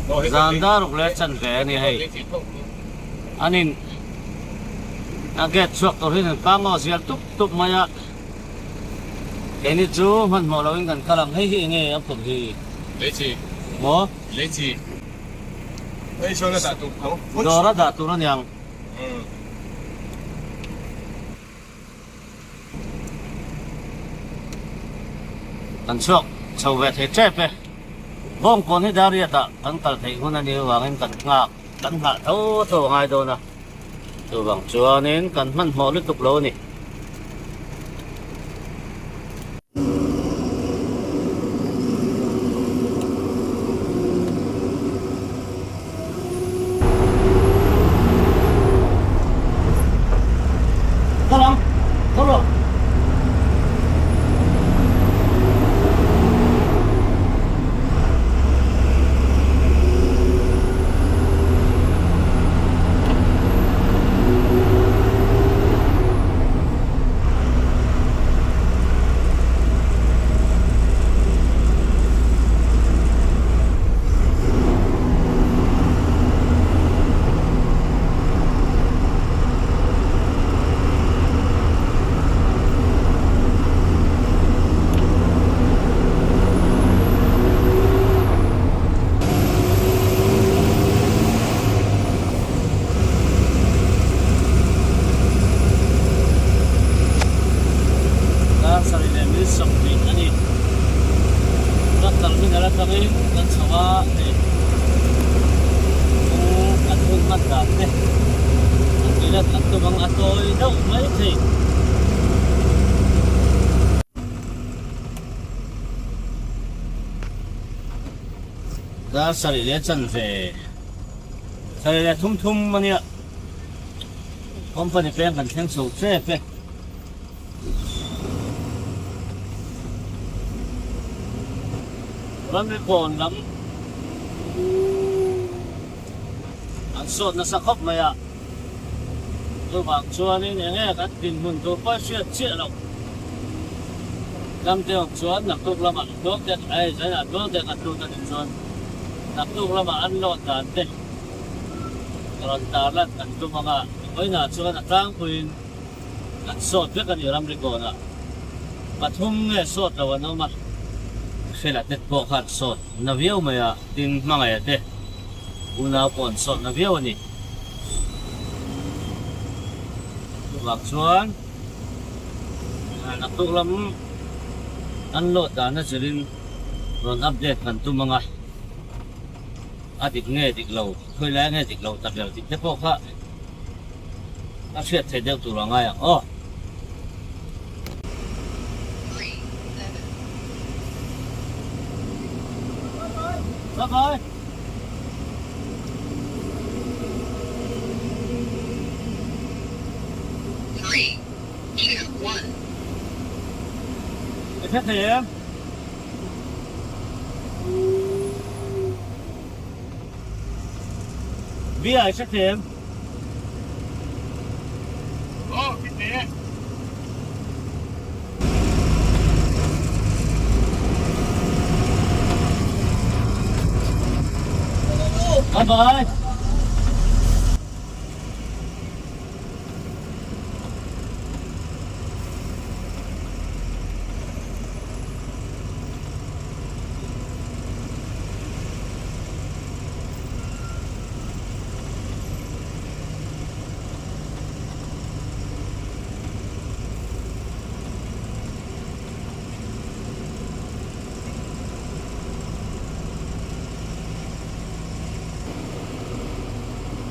Zan dar ruk leh chanve a ni hei. An in a gate chhuak tur hian an pangaw zial tup tup mai a. Keini chu hmanhmawh loin kan kal ang. Hei hi enge a phur hi? Leichi. Maw? Leichi. Hei sawn a dah tur tho. Dawr a dah tur a niang. Kan chhuak chho ve thei tep e. Bawngkawn hi Dariat ah kan kal theih hun a nih avangin kan nghak kan nghah tho tho a ngai dawn a. Chuvang chuanin kan hmanhmawh lutuk lo a ni. Dar sarih leh mil 20 a ni. Truck terminal atangin kan chho a, hei kawng kan hun hman dan te an tih let kan tum ang a tawi deuh mai thei. Dar sarih leh chanve sarih leh thum thum a nia company peng kan thleng chho tep e. Ramri kawn lam an sawt nasa khawp mai a, chuvang chuanin eng nge kan dinhmun tur pawh hriat chiah loh. Ram te awm chuan naktuk lamah tluang te ai zainah tluang te kan lut a nih chuan naktuk lamah an load dan te rawn tarlan kan tum ang a, vawiinah chuan a tlangpuiin an sawt vek a ni ramri kawnah pathum nge sawt lo an awm a, Fela te pawh khan sawt na viau mai a, tin hmangaih te unau pawh an sawt na viau a ni. Chuvang chuan. Naktuk lam an load dan a zirin rawn update kan tum ang a, a dik nge dik lo, khawi lai nge dik lo ta ber tih te pawh kha a hriat theih deuh tur a ngai ang aw. Bye bye. I hre thei em? Bia i hre thei em? Aw, hre thei e. Bye bye.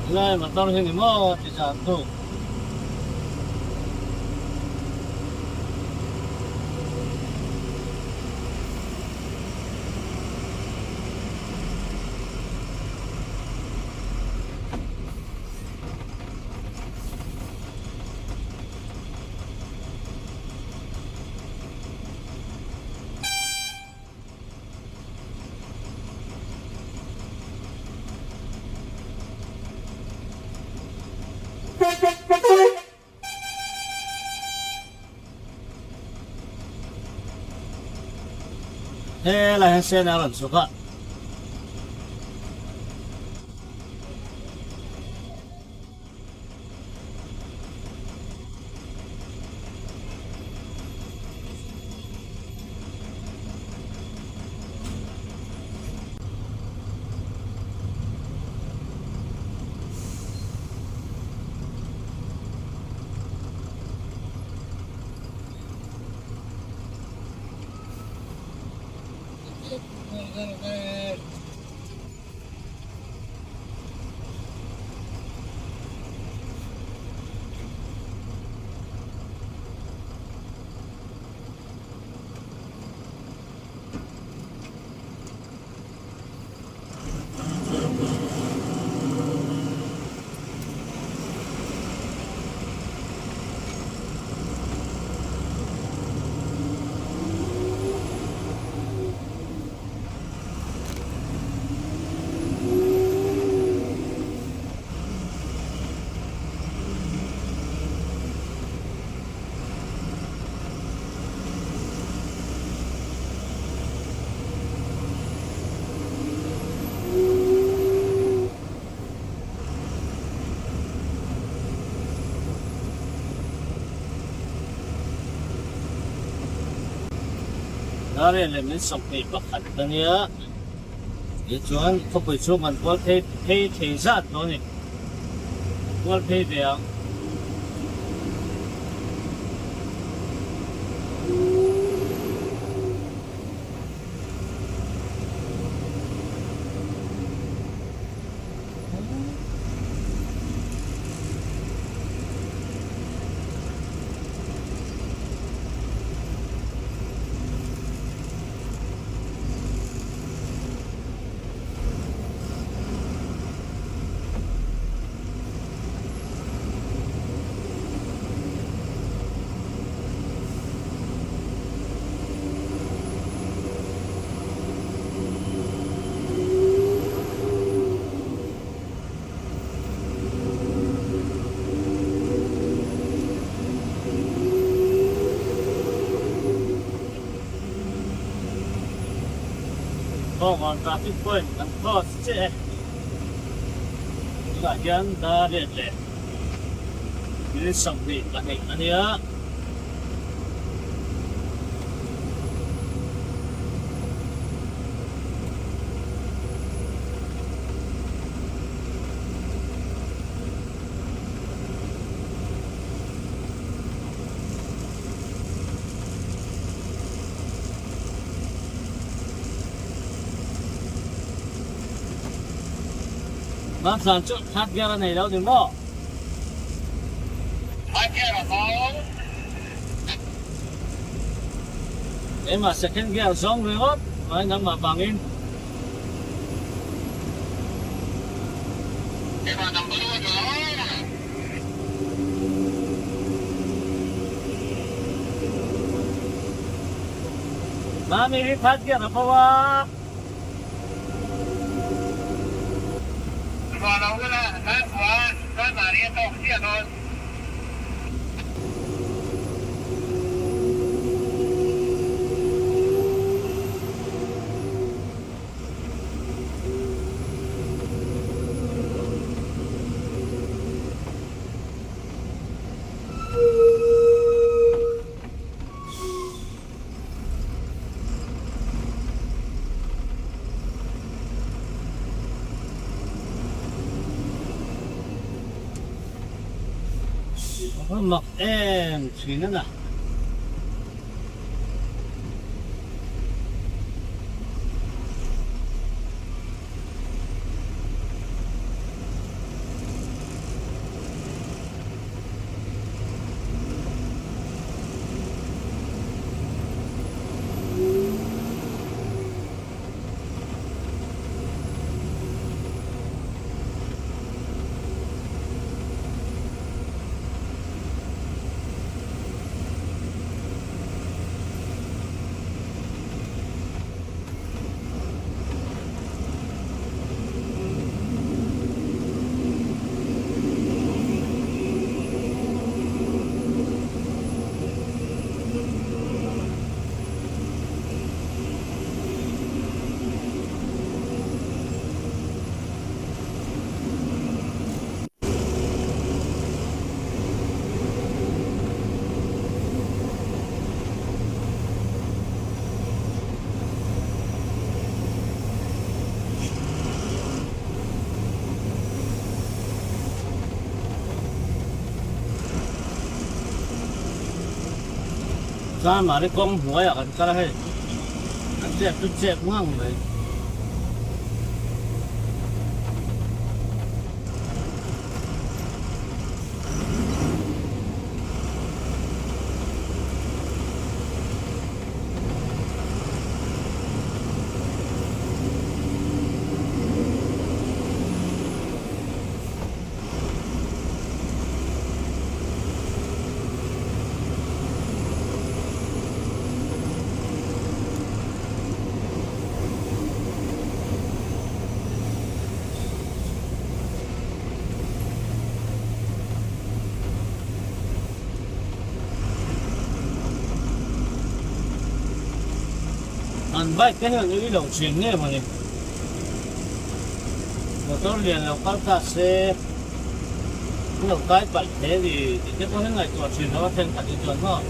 Helai motor hi ni maw ti zan tu. Helai hian sen a rawn chhuk a. ber ve. Darel leh min 21 a nia tichuan khawpui chhung an kual phei phei thei zat tawh a ni kual phei ve ang. Kawngkawn traffic point kan cross chiah e. Tunah hian dar riat leh minute 22 a nia. Hmangthlan chu third gear a nei lo ni maw? Third gear a hawng. Keimah second gear zawng ringawt mai nangmah vangin. Keimah number one lo. Mami hi third gear a bo a. Ruah lo ula nan khua chuan mahni a tawk chiah dawn. A mak em thin a na. Chuan mahni kawng hnuaiah kan kal a hei, an chep chu chep ngang mai. An bike te hian ui lo thin nge mawni? Motor lian lo kal ta se an lo kai palh hle ni tih te pawh hi ngaihtuah thin lo a thenkhat hi chuan maw?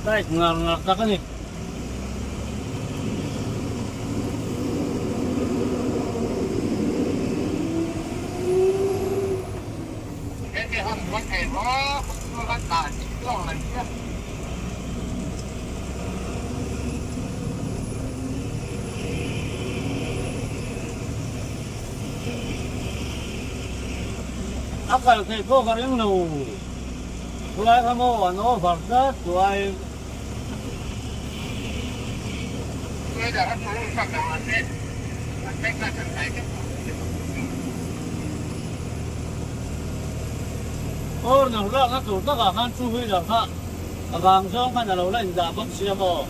Bike ngar ngar tak a ni. A kal theih pawh ka ring lo. Khulai kha maw an over tlat tuai. Corner lakna tur takah khan two wheeler kha a vang zawng khan a lo la indah bawk sia maw.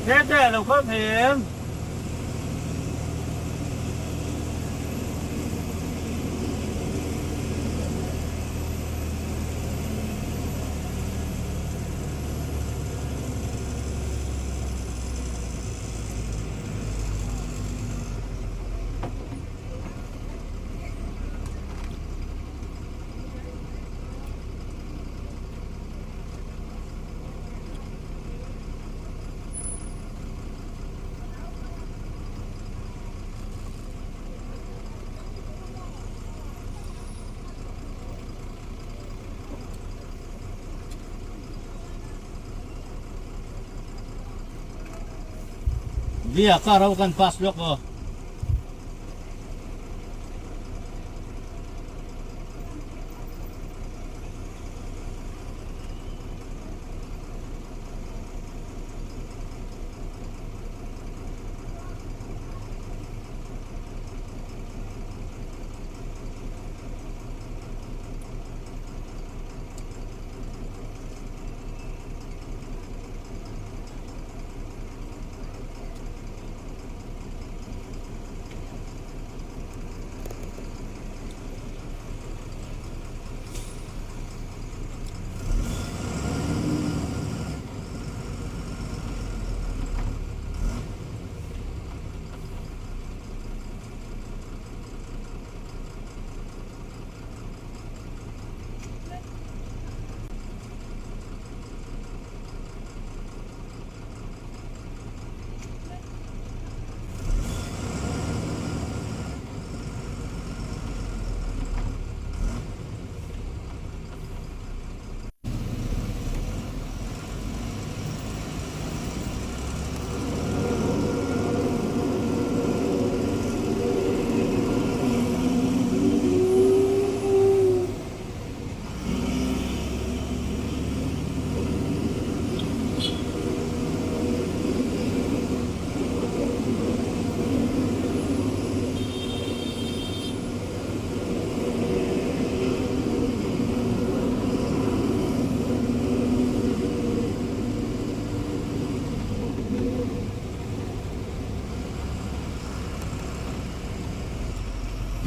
Tete lo kal thei em? Via car ho kan pass lawk aw.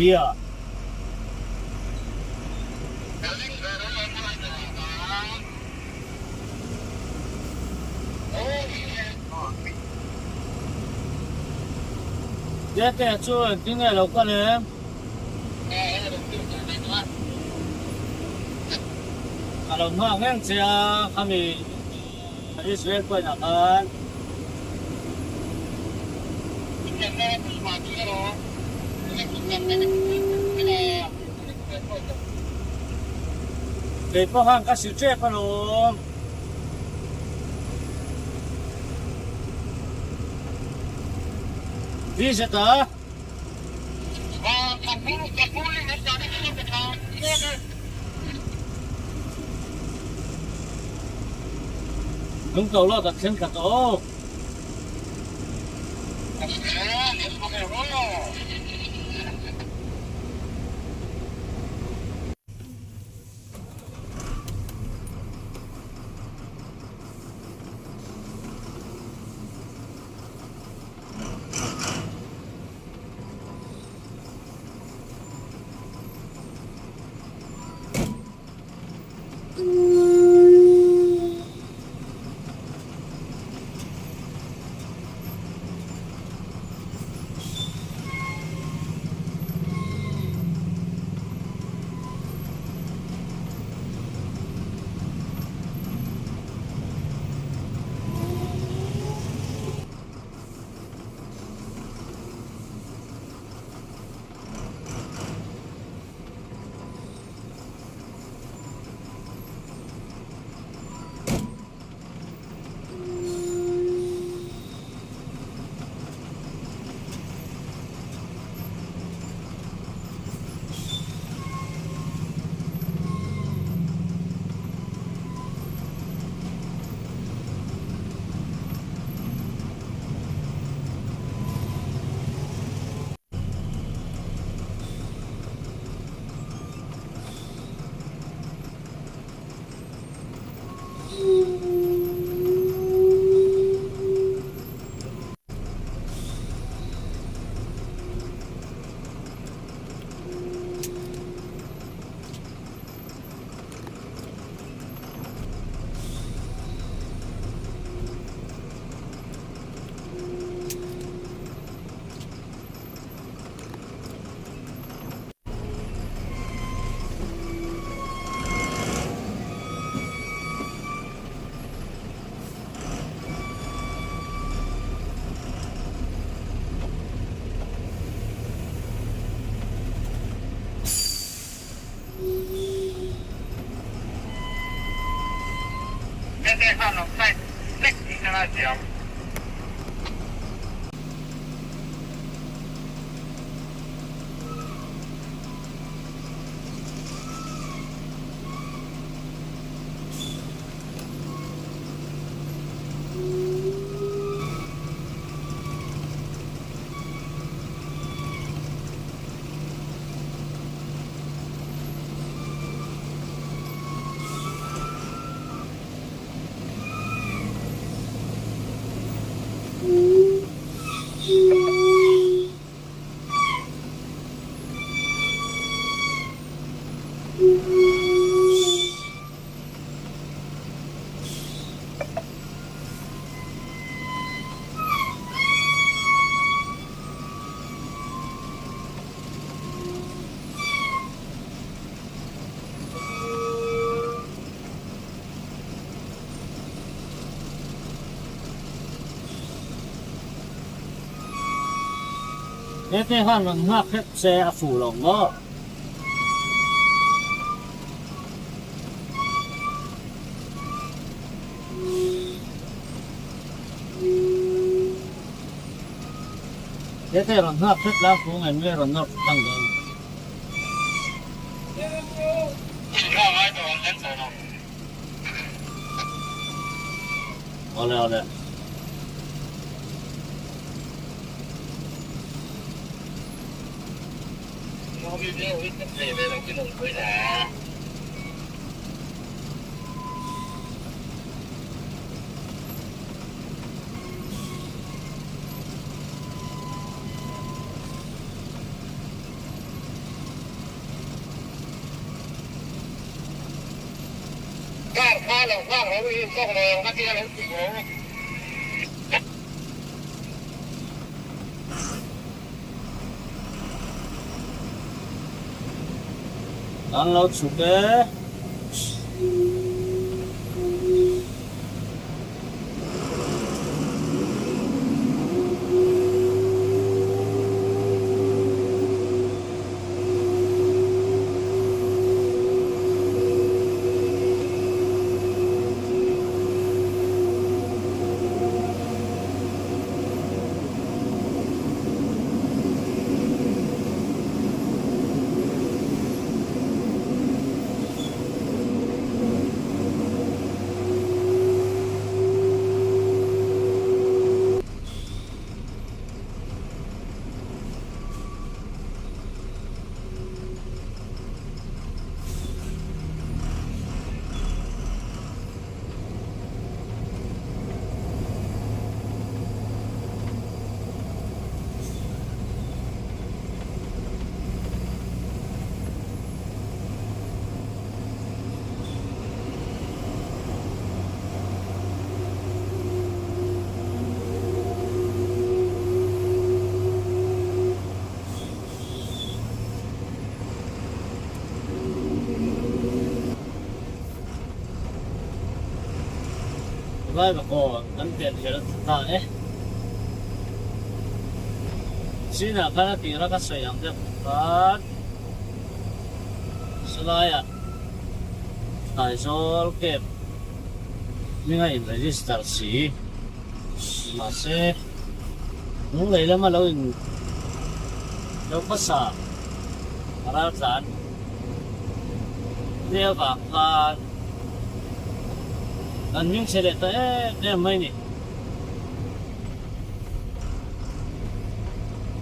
Bia. Tete chu engtin nge lo kal em? A lo nghak reng che a, khami Israel point ah khan. Kei pawh khan ka sil tep alawm. Vizet a. Lungto lawt a thleng khat aw. Tete khan rawn nghak hrep se a fuh lo maw? Tete rawn nghak hrep la kung en nge rawn nawr tlang dawn? Awle awle. An lo chhuk e. Vaivakawn kan pian kher ta e. Chinah khan a tira ka sawi ang deuh khan salaiah Aizawl camp hminga in register si mahse Lunglei lama lo in lo hmasa raltlan te avang khan kan hming chhe leh ta em em mai ni.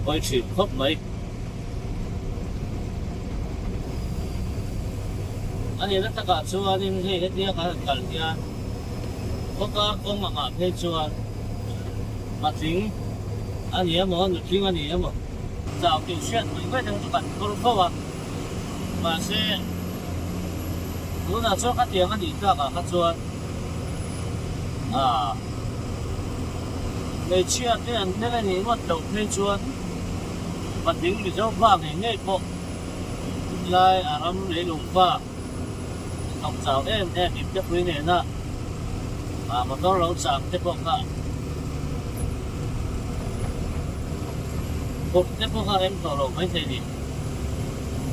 Pawi thin khawp mai. A nihna takah chuanin hei hetia kan han kal hian khawkar kawng angah phei chuan patling a ni emaw nutling a ni emaw chau tih hriat mai mai deuh chu kan phur fo a, mahse tunah chuan khatiang a nih takah kha chuan aaa hmeichhia te an tel a nih ngawt loh phei chuan patling Mizo pa ngei ngei pawh tunlai a ram leilung pa thawk chau em em iptepui nena motor lo chang te pawh kha kawp te pawh kha rem tawh lo maithei ni.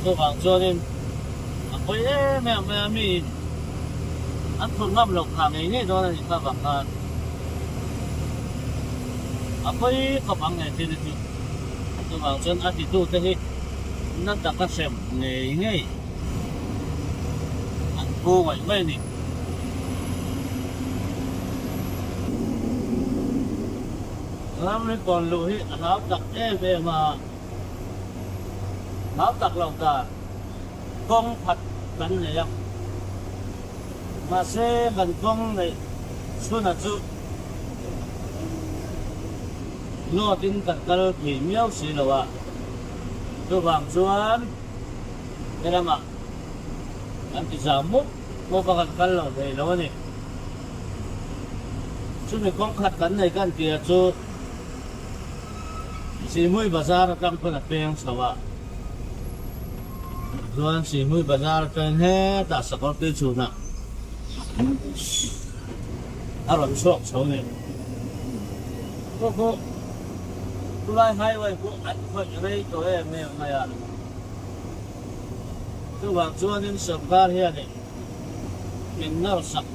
Chuvang chuanin a pawi em em mai a, miin an phurh ngam loh phah ngei ngei dawn a nih kha vang khan a pawi khawp ang ngei thil hi chu. Chuvang chuan a titute hi na taka hrem ngei ngei an phu ngaih mai a ni. Ramri kawn luh hi a hlau tak em em a. Hlau tak lo dan kawng phat kan nei a, mahse kan kawng neih chhunah chu load in kan kal thei miau si lo a, chuvang chuan he lamah kan ti zam mup mup a kan kal lo thei lo a ni. Chumi kawng khat kan nei kan tia chu. Sihmui bazar atang pawn a peng chho a, chuan Sihmui bazar atangin hetah sakawr tui chhunah a rawn chhuak chho ni. Pawh pawh chulai highway pawh an khawih rei tawh em em mai a, chuvang chuanin sorkar hianin min nawr sak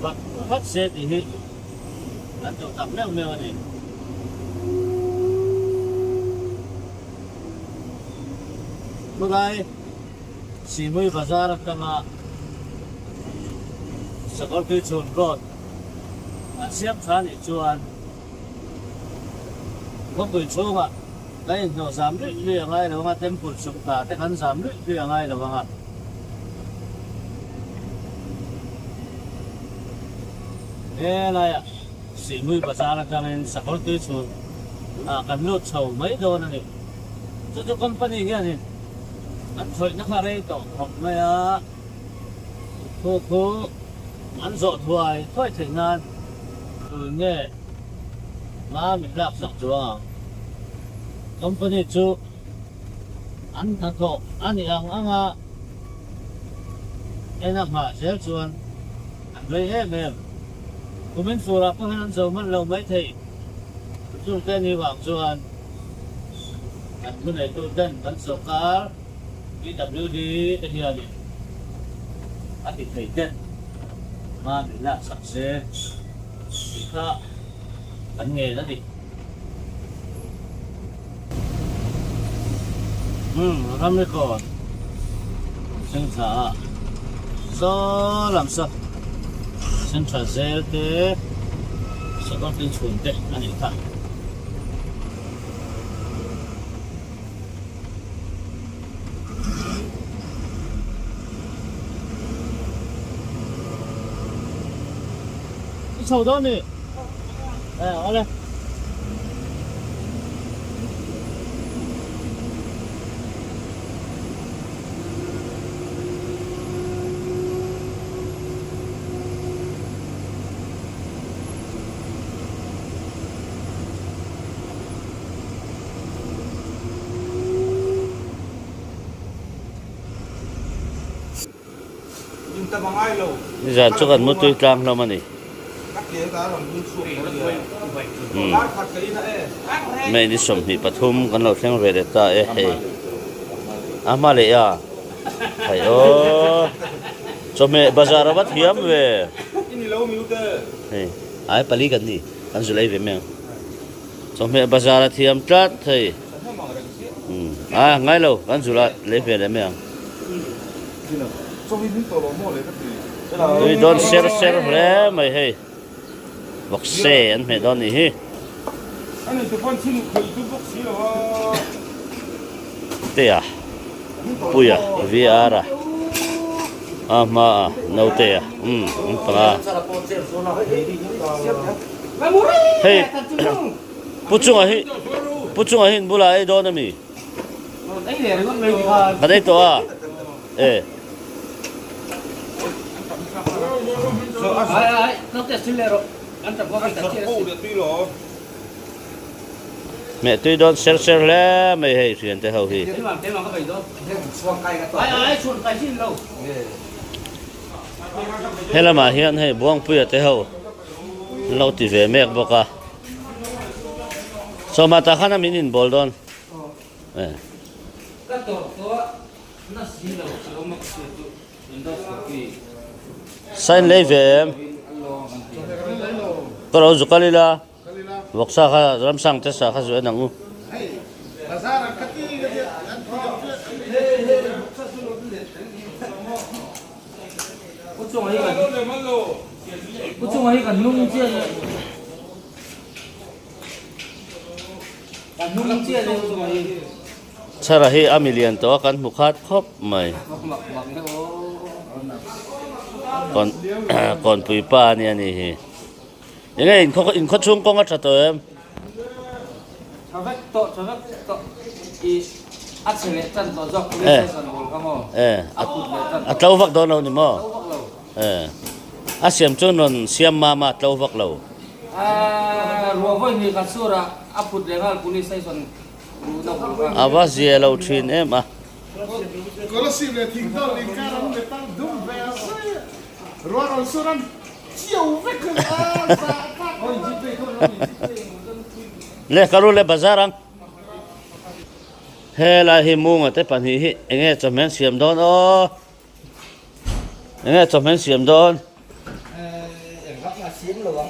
vat vat se tih hi. An duh tak meuh meuh a ni. Khulai Sihmui Bazar atanga Sakawrtui chhun road an siam tha nih chuan khawpui chhungah kan inhnawh zam luih luih a ngai lo anga, temple chhuk ta te kan zam luih luih a ngai lo anga. He laiah Sihmui Bazar atangin sakawr tui chhun ah kan lut chho mai dawn a ni. Chu chu company hianin an khawihna kha rei tawh khawp mai a. Khu khu an zawh thuai thuai theih nan tun nge hma min lak sak chuang ang. Company chu an hnathawh a nih ang anga en a nghah zel chuan an rei em em. Kumin furah pawh hian an zo hman lo maithei. Chungte ni vang chuan kan thuneituten kan sawrkar PWD te hianin a ti thei ten hma min lak sak se tih kha kan ngen a ni. Umm ram record thleng thla a saw lam saw central zel te sakawr tin chhun te a nih kha. I chho dawn ni? Eh, awle. Nizan chu kan mutui tlang hlawm a ni. May ni 23 kan lo thleng ve leh ta e hei. A hma leh a. Hei aw. Chawhmeh bazar a va thiam ve. Hei ai pali kan ni. Kan zu lei ve mai ang. Chawhmeh bazar a thiam tlat thei. A ngai lo kan zul a lei ve leh mai ang. Tui dawn ser ser hle mai hei. Vawkse an hmeh dawn nih hi. Tea Puia VR a a hma a Notea umm an panga. Hei Pu chunga hi Pu chunga hi in bulah ei dawn ami? Kan ei tawh a e. Meh tui dawn ser ser hle mai hei thian te ho hi. Helamah hian hei Buangpuia te ho an lo ti ve mek bawk a. Sawma tah khan a min inbawl dawn. Sign lei ve em? Ka lo zu kal ila. Vawksa kha ramsang te sa kha zu en ang u. Chhara hi a milian tawh a kan hmu khat khawp mai. Kawnpui pa a nia ni hi. Enge in khaw in khaw chhung kawng a tha tawh em? Tha vek tawh tha vek tawh i a chhe leh tan tawh zawk police station bul kha maw a kut leh tan tawh. A tlo vak dawn lo ni maw? Tlo vak lo. A siam chu rawn siam mam a tlo vak lo. Ruah vawi hnih khat surah a phut leh nghal police station luhna bul kha. A va zia lo thin em a. Kolasib leh Thingdawl inkar an metal dum ve a sawi a, ruah rawn sur an Le ka ru le bazar ang. Helai hi munga te pahnih hi enge chawhmeh an siam dawn aw. Enge chawhmeh an siam dawn.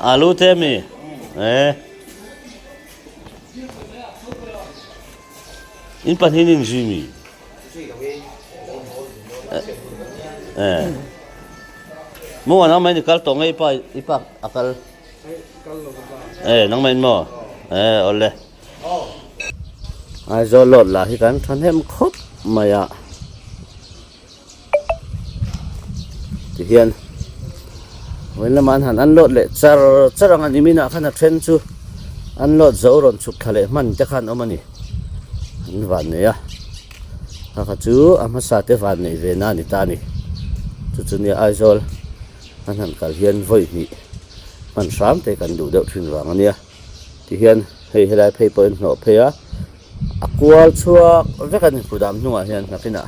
Alu te ami. Eh. In pahnih in zui mi. Eh. Maw nangmah in i kal tawh nge i pa i pa a kal? Eh nangmah in maw? Eh awle. Aizawl lawt lah hi kan thahnem khawp mai a. Tihian vawiin lamah an han unload leh char char ang a ni minah khan a then chu unload zo rawn chhuk thla leh hman te khan awm a ni. An van nei a. Kha kha chu a hmasa te van neih ve na a ni ta a ni. Chu chu nia Aizawl an han kal hian vawi hnih hman hram te kan duh deuh thin vang a nia. Tihian hei helai phei pawhin hnawh phei a, a kual chhuak vek a ni kudam hnungah hian nakinah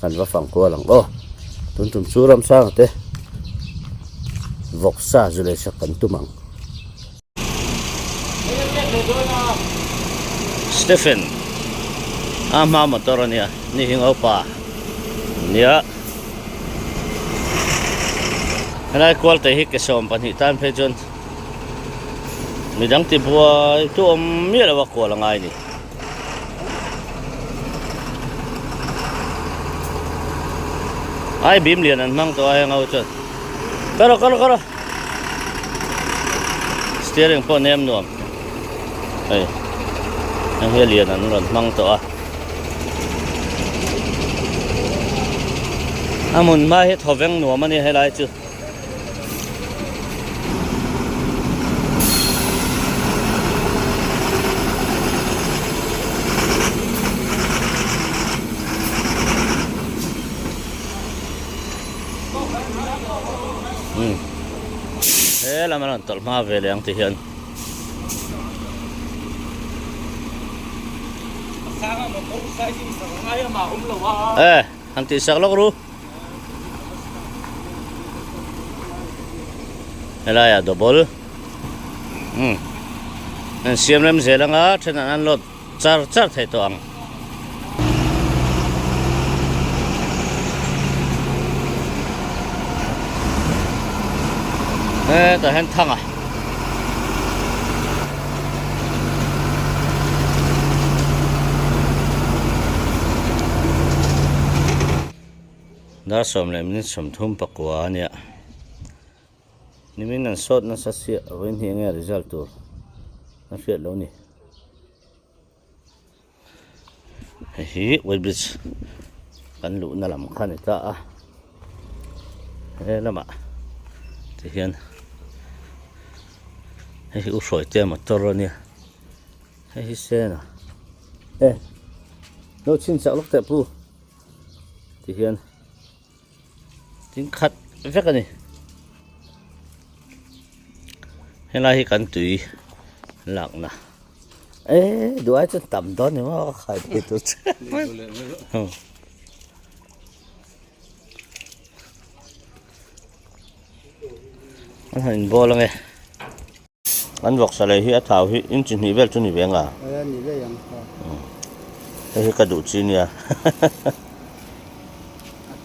kan va fang kual ang aw. Tun tum chu Ramsanga te vawksa zu lei sak kan tum ang. Stephen a hma motor a nia ni hi ngopa nia helai kual te hi ke 12 tan phei chuan midang ti buai tu awm miah lo a kual a ngai ni. Ai bim lian an hmang tawh a heng ho chuan kal rawh kal rawh kal rawh steering pawh nem nuam hei heng hi a lian an rawn hmang tawh a a hmun hma hi thawveng nuam a ni helai chu. He lam a rawn tawlh hma ve leh ang ti hian. E han tih sak lawk ru. Helai ah double umm an siam rem zel anga then an unload char char thei tawh ang. Hetah hian thang a. Dar 10 leh minute 39 a nia. Nimin an sawt nasa chiah vawiin hi enge result tur a hriat loh a ni. Hei hi weight bridge kan luhna lam kha a ni ta a he lamah ti hian hei hi u hruai te motor a nia hei hi sen a e lo chhin chak lawk teh pu ti hian. Tin khat vek a ni. Helai hi kan tui lakna e duh ai chuan tam dawn ni maw ka khai thei tur che. An han inbawl ange. An vawksa lei hi a thau hi inchi hnih vel chu ni ve anga? Aia ni vei ang kha. Hei hi ka duh chi nia. A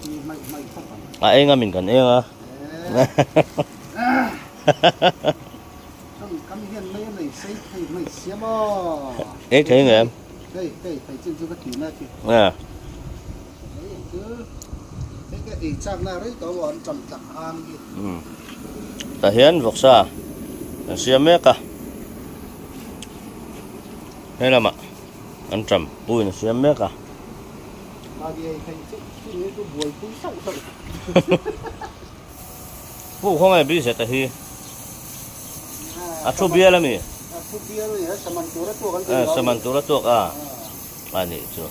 ti hmaih hmaih khawp ang. A eng a min kan eng a. Kam kam hian mai a nei sei thei hmaih sia maw. Ei thei nge em? Hei hei thei chin chu ka ti na chi. Nge. Hei chu hei ka ei chak na rei tawh maw an tam tak ang hi. Umm tah hian vawksa an siam mek a he lamah an tam puiin a siam mek a. Pu khawnge bi zet a hi a thu bial ami? Saman tur a tuak a a nih chu.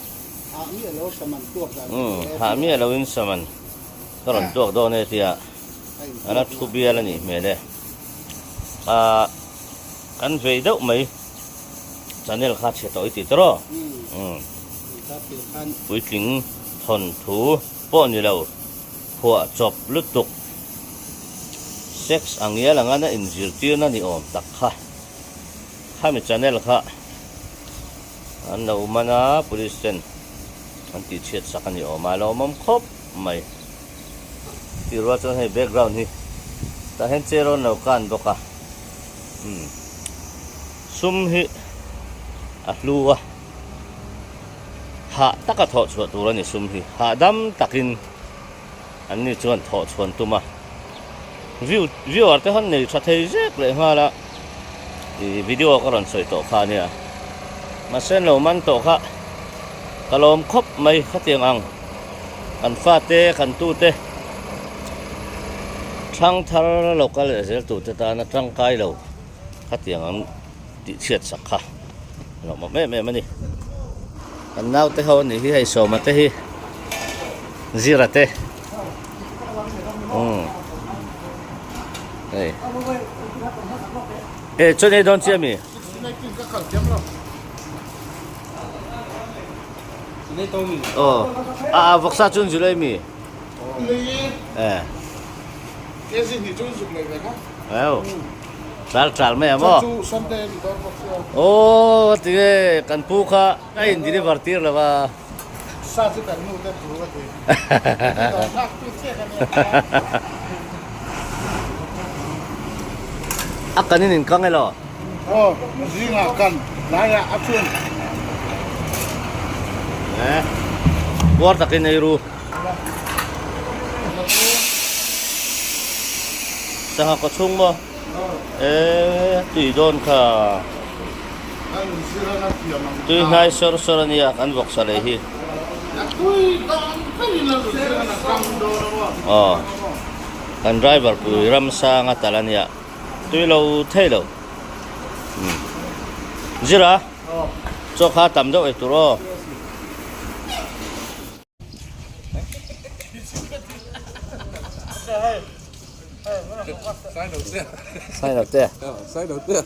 Umm hah miah loin saman. Ka rawn tuak dawn e tia a la thu bial a nih hmel e. Ahh kan vei deuh mai channel kha chhe tawh i ti tawh umm puitling thawnthu pawh ni lo phuah chawp lutuk sex ang ngial anga na inzirtirna ni awm tak kha khami channel kha an lo man a police ten an tihchhiat sak a ni awm a lo awm khawp. mai tih rual chuan hei background hi tah hian chair rawn lo kan bawk a umm sum hi a hlu a hah taka thawh chhuah tur a ni sum hi hahdam takin an ni chuan thawh chhuan tum a view viewer te han nei tha thei zek leh nghal a ih video ka rawn sawi tawh kha ania mahse an lo man tawh kha ka lawm khawp mai khatiang ang. Kan fate, kan tute thlang thar lo kal leh zel turte tana tangkai lo khatiang ang tih chhiat sak kha a lo mawm em em a ni. Kan naute ho a nih hi hei Sawma te hi Zira te. Umm hei e chuan ei dawn chiah mi? Aw a a vawksa chu an zilh a mi? E Eo tral tral mai a maw? Aw tinge kan pu kha a in deliver tir lo a. Sa chu kan nu te thu a ti. Nghak tu che ka nia. A kan in in kang elaw? Aw, zingah kan laiah a chhun. Eh, puar takin ei ru. Sangha kaw chhung maw? Eh, tui dawn kha. Tui hnai sawr sawr a nia kan vawksa leh hi. Aw, kan driver pui Ramsanga tal a nia, tui lo thei lo. Zira, chaw kha tam deuh ei tur aw. Sainote. Sainote.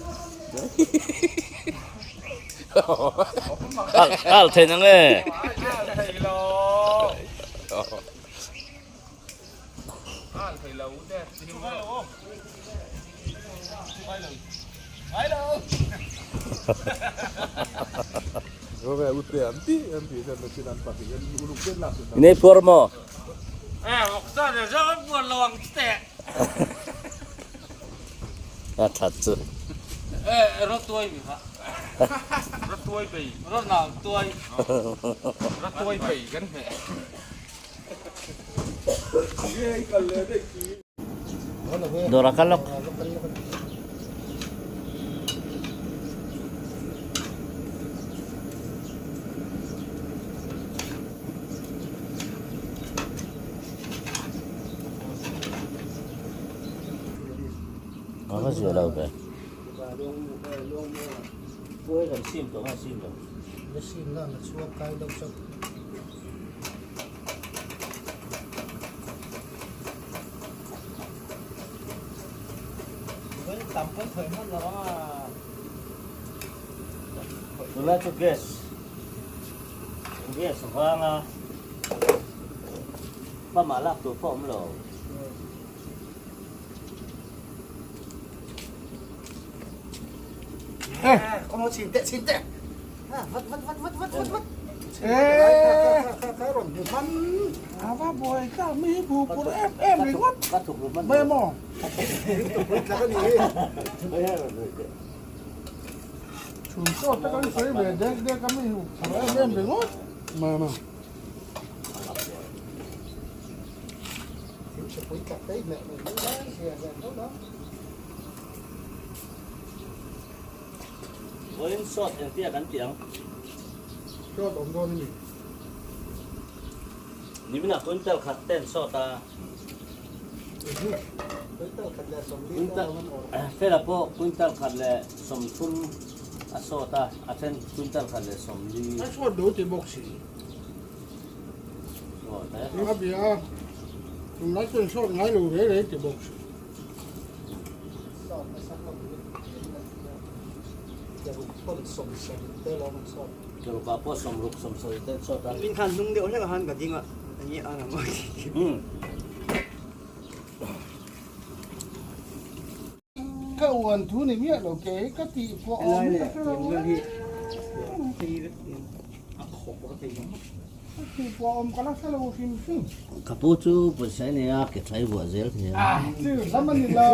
Al al thei nang e. Al thei lo. Al thei lo te. Nei puar maw? A that chu. Dawr a kal lawk. A va zia lo ve. Tunlai chu gas gas vanga pump ah lak tur pawh a awm lo. Vawiin sawt engtia kan tih ang? Sawt awm dawn a ni. Niminah quintal khat ten sawt a. Quintal Fela pawh quintal khat leh 30 a sawt a, a then quintal khat leh 40. A sawt do ti bawk si. Sawt e. A bia a, tunlai chuan sawt ngai lo rei rei ti bawk si. Keruka pawh 60 70 te sawt a. Min khan hnung deuh hlek a khan ka ding a, enge a ang a. Ka uan thu ni miah lo ke ka tih pawh a awm ka hre lo a. Ka tih pawh a awm ka la hre lo hrim hrim. Ka pu chu pawisa i nei a, ke thlai vuah zel thei a. Chu lam a ni lo.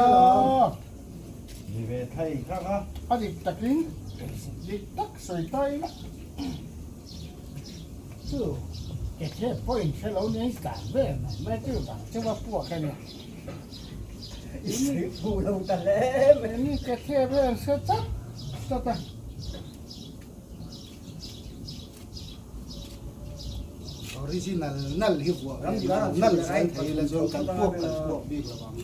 Ni ve thei kha kha. A dik takin dik tak sawi ta ila. Chu ke the pawh in hre lo nia i tlan ve mai mai chu vang chu va puak a nia. I sawi phu lo ta hle mai. Ni ke the vel hre chat chat a. Original nal hi vuah nal nal zai thei la chuan kan puak kan puak bik lo ang.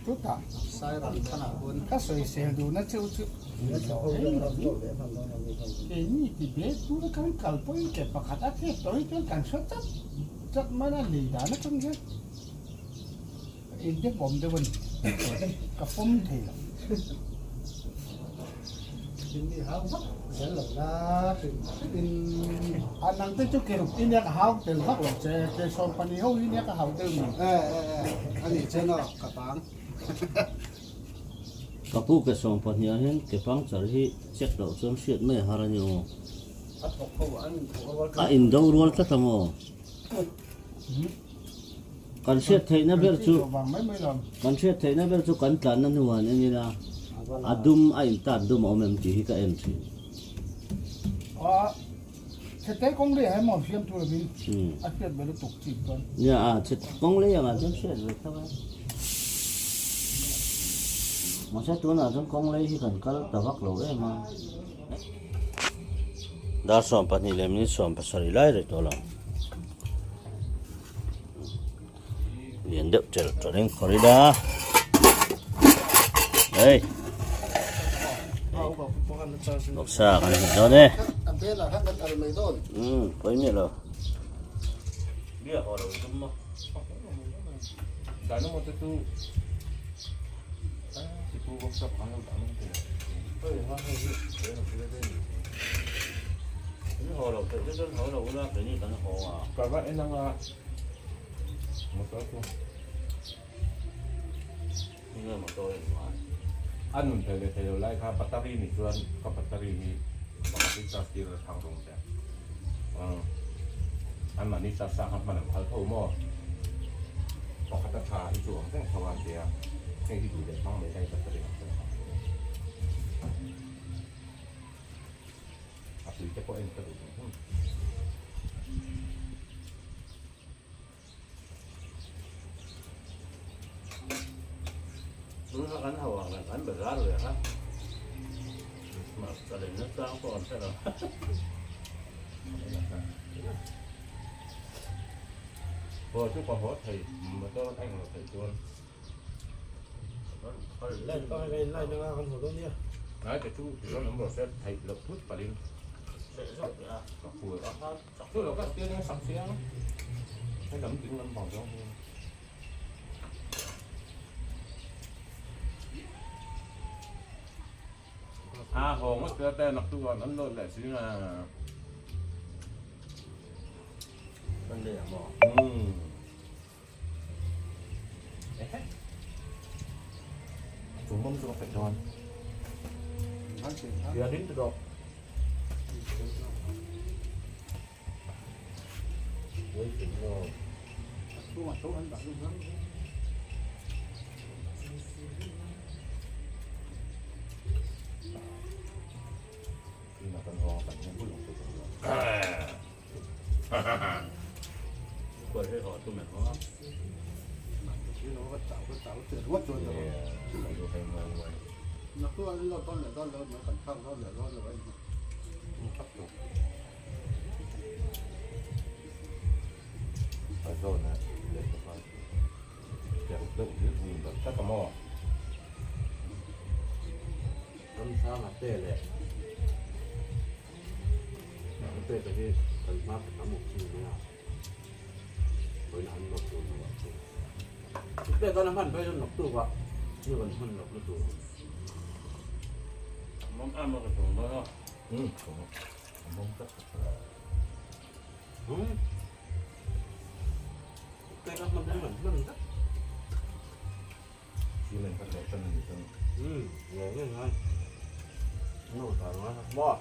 Chutah ka sawisel duhna cheu chu keini ti ve tura kan kal pawhin ke pakhat a thep tawh hi chuan kan hre chat chat mai a, lei dan atang hian in dep awm deuh a ni ka pawm thei lo. A nang te chu ke i nia ka hau tel vak lo che, ke 12 ho hi nia ka hau deuh ni. Ka pu ke 12 ah hian ke puncture hi check loh chuan hriat mai a har a ni aw. A indo rual tlat ang aw. Kan hriat theihna ber chu kan hriat theihna ber chu kan tlanna hnuah an en ila a dum a intat dum a awm em tih hi ka en thin. Nia a chhe kawng lei angah chuan hriat ve tho e. Mahse tunah chuan kawng lei hi kan kal ta vak lo em a. Dar 12 leh minute 17 lai rih tawh lo. Lian deuh tel tawlh in khawr ila. Hei. Bawksa kan hmu dawn e. Pawi miah lo. Bia haw lo tum maw. A nun thei leh thei lo lai kha battery nih chuan ka battery hi pakhat hi charge tir a thang rawng che anmahni charge sa kha hman an phal tho maw pakhat a tha hi chu ang reng tho a an tia hei hi duh leh hmang mai lai battery ang reng a tui te pawh en ka duh hum. Tuna kan ho ang kan bazar ve kha Christmas ka lei nasa ang pawh an hre lo. Haw chu ka haw thei motor a eng lo thei chuan. Ngai te chu tichuan awm rawh se theih loh thut palhin ka phur a. Chu lo ka steering a sak chiang he lam ding lampang zawng hi. A haw ngawt te te nak tu an load leh si na. Sunday ah maw? Umm. Chung bawm chu ka peih dawn. Thia ding te dawk. Peka hi kan hma ka tam awk chu ni a, vawiin an nawk tur lo ah chuan. Peka na hman phei chuan nawk tuk a, ni kan hman loh na tur. Mawm am a ka tum dawn a. Um, mawm tak ka tha. Um. Peka hman hi kan hman tak. Cement ka thawh tan a ni chuan. Um, nge nge ngai. No ta ngai maw.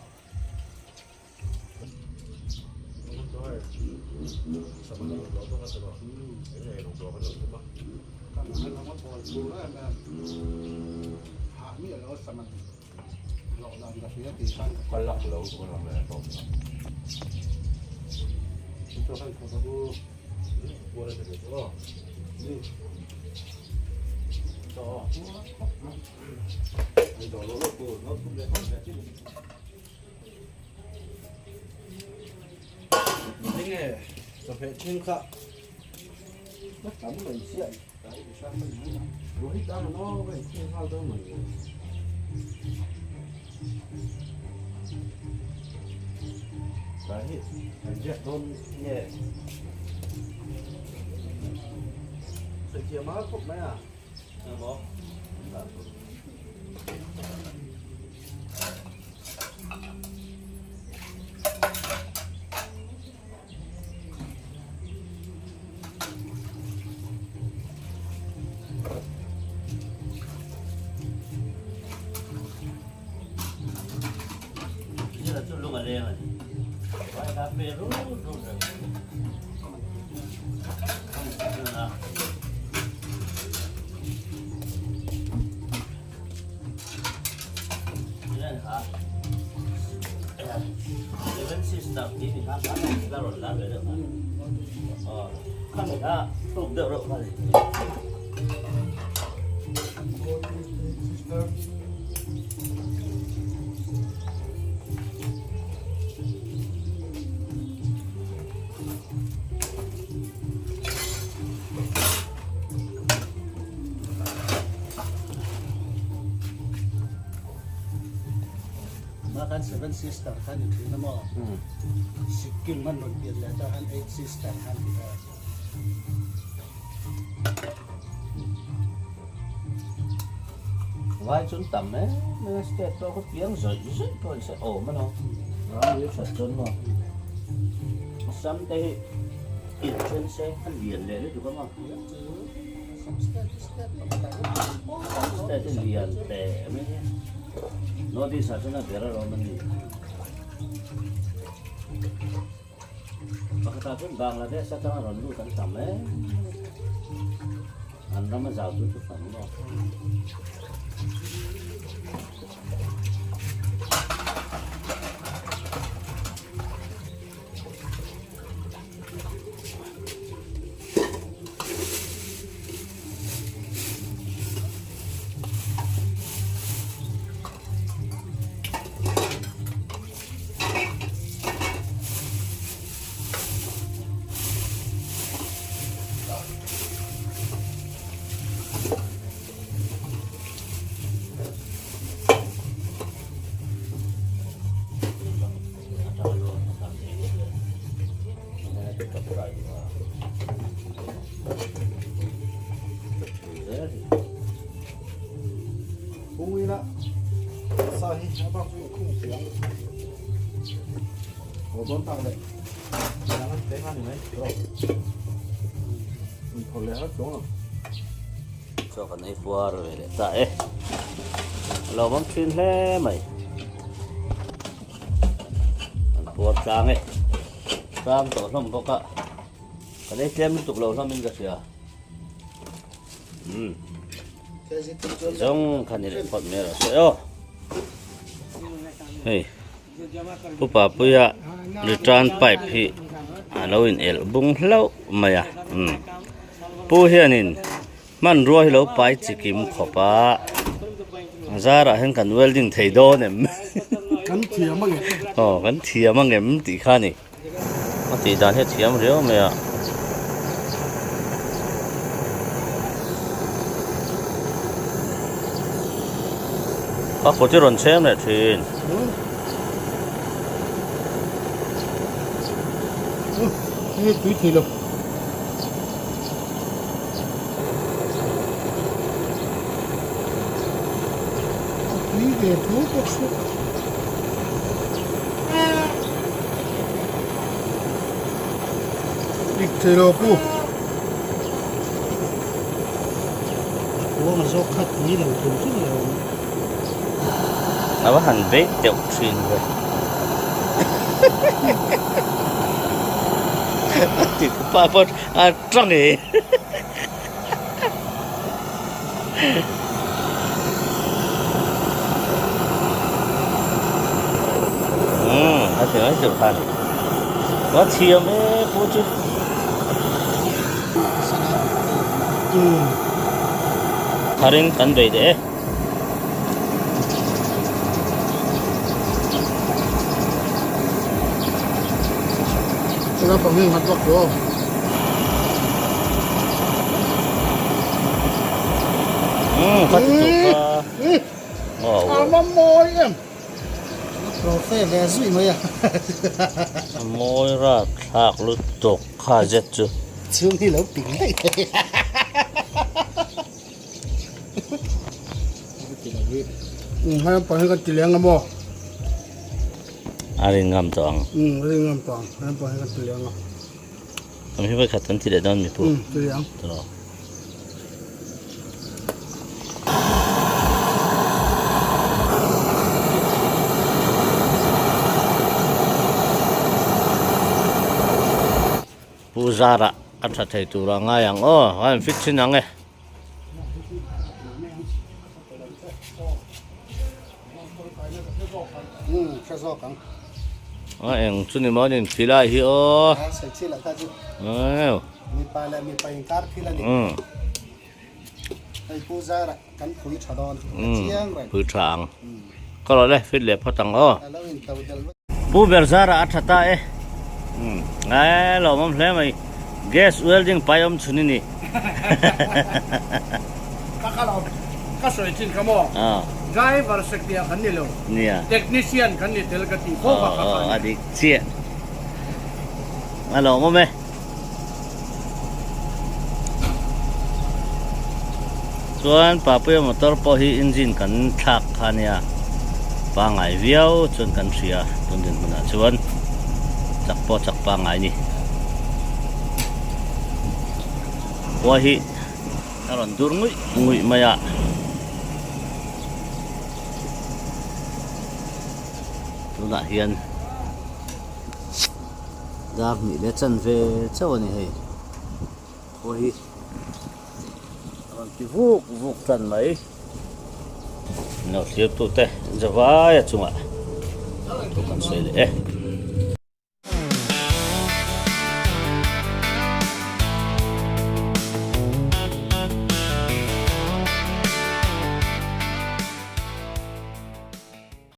Ka lak lo chu ka lang leh tawp. Enge chawhmeh thleng kha tam mai chiah Rohit ang maw ka inkhung nghal dawn mai maw. Tlai hi kan riak dawn nge. Sawifiah mal khawp mai a. Emaw. Kan seven sister khan i thin a maw Sikkim an rawn pian leh ta khan eight sister khan ti ta. Vai chuan tam em em a state pawh khaw piang zawih zawih pawh an sawi awm a lo ram ui that chuan maw Assam te hi inthen se a lian leh lutuk a maw state hi lian teh mai hi North East ah chuan a ber a rawm a ni. Pakhatah chuan Bangladesh atanga rawn lut an tam em an ram a zau chu chu hran maw. Kungina sa hi a bak chu khung chiang haw dawn tak leh chiang an teng a ni mai tawh in thaw leh har chuang lo. Chaw kan ei puar ve leh ta e a lawmawm thin hle mai an puar tlang e tlang tawh hlawm bawk a kan ei tlem lutuk lo hlawm in ka hria umm zawng kha ni leh phawt mai rawh se aw hei pu papuia return pipe hi a lo in elh bung hlauh mai a umm pu hianin hmanrua hi lo pai chikim khawp a a zarah hian kan welding thei dawn em kan thiam ang em aw kan thiam ang em tih kha a ni a tih dan hi a thiam riau mai a. A kut hi rawn chhem leh thin. Hei tui thei lo. A tui ve tho bawk se. Dik thei lo pu. Kuang a zawk kha tui lo thum thum lo awm. A va han beit deuh thin ve. A ti pa pawh a tang e. Umm a ti mai tur kha a ni. Ka thiam e pu chu. Tharin kan bei leh e. Umm ka ti tawh kha. A mawi em. Profe ve zui mai a. A mawi rapthlak lutuk kha zet chu. Chhung hi lo ping daih thei. Hai lampang hi kan ti leng a maw? A rin ngam tawh ang. A rin ngam tawh ang. Hai lampang hi kan ti leng a. Am hi vawikhat kan ti leh dawn mi pu. Ti leh ang. Tawh. Pu Zara a tha thei tur a ngai ang aw, a in fit thin ang e. A eng chu ni maw nin thil ai hi aw. Pui tha ang. Ka rawh le fit leh phawt ang aw. Pu ber zara a tha ta e. Ai lawmawm hle mai. Gas welding pai awm chhun i ni. Ka kal awm. Ka sawi chin kha maw? Driver sektia kan ni lo. Nia. Technician kan ni tel ka tih fo kha kha kha a dik chiah. A lawmawm e. Chuan Papuia motor pawh hi engine kan thlak kha ania pangngai viau chuan kan hria tun dinhmunah chuan chak pawh chak pangngai a ni. Khua hi a rawn dur nguih nguih mai a. Tunah hian dar hnih leh chanve chauh a ni hei. Khua hi a rawn ti vuk vuk tan mai. Lo thlir tute zavai a chungah thu kan sawi leh e.